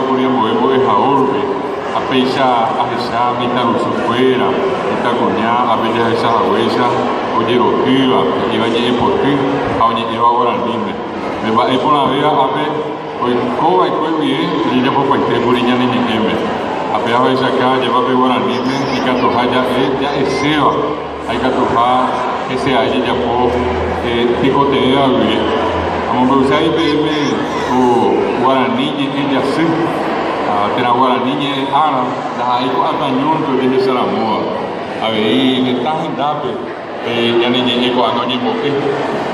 kuri ambue mbo'ehao rupi ha péicha ahecha mitãrusukuéra, mitãkuña ápe jahecha haguéicha ojerokýva, he'íva ñe'ẽpoty ha oñe'ẽva guaraníme. Pe mba'e porãvéva ápe oiko va'ekue guive ojejapopaite kuri ñane ñe'ẽme. Ha péva ohechaka ajépa pe guaraníme ikatuha ja'e ja'eséva ha ikatuha hese ae jajapo tekotevẽva guive. Amombe'uséi peẽme ko guarani ñe'ẽ jasy térã guarani ñe'ẽ ára ndaha'éi ko'ã tañónte ojehecharamóva. Avei heta hendápe pe ñane ñe'ẽ ko'ág̃a oñembo'e,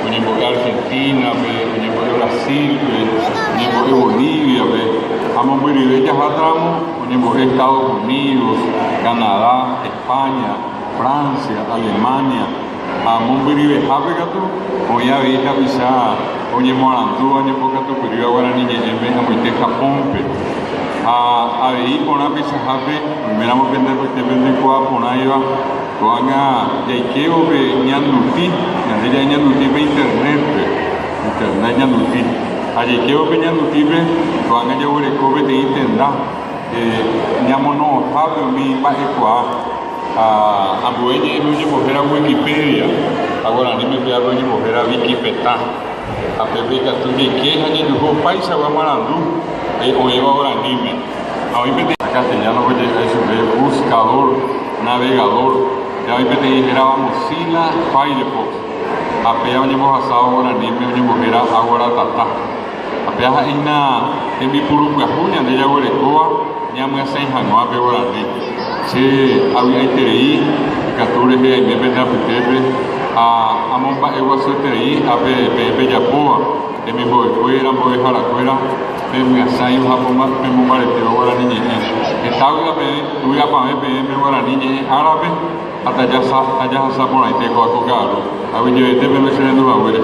oñembo'e Argentina-pe, oñembo'e Brasil-pe, oñembo'e Bolivia-pe ha mombyryve jahátaramo oñembo'e Estados Unidos, Canadá, España, Francia, Alemania ha mombyryvehápe katu oĩ avei tapicha oñemoarandúva oñembokatupyrýva guarani ñe'ẽme amoite Japón-pe. Ha avei iporã peichahápe oiméramo pende apytépe ndoikuaa porãiva ko'ág̃a jaikévo pe ñanduti, ñande ja'e ñanduti pe internet-pe, internet ñanduti. Ha jaikévo pe ñandutípe ko'ág̃a jaguereko peteĩ tenda ñamono'õhápe umi mba'ekuaa. Ha ambue ñe'ẽme oñembohéra Wikipedia, ha guaraníme pévape oñembohéra Vikipetã. Ha pépe ikatu jaike ha jajuhu opaichagua marandu oĩva guaraníme. Ha oĩ peteĩ. Castellano-pe oje'e chupe buscador, navegador, ha oĩ peteĩ hérava Mozilla Firefox. Ha péva oñembohasávo guaraníme oñembohéra Aguaratata. Ha péva ha'ehína tembipuru pyahu ñande jaguerekóva ñamyasãi hag̃ua pe guarani. Che avy'aiterei ikatu rehe aime pende apytépe ha amomba'eguasueterei ápe peẽ pejapóva, temimbo'ekuéra, mbo'eharakuéra, pemyasãiva ha pemombaretéva guarani ñe'ẽ. Heta vy'apavẽ peẽme guarani ñe'ẽ árape ha tajahasa porãite ko'a ko ka'aru. Aguyjevete peẽme che rendu haguére.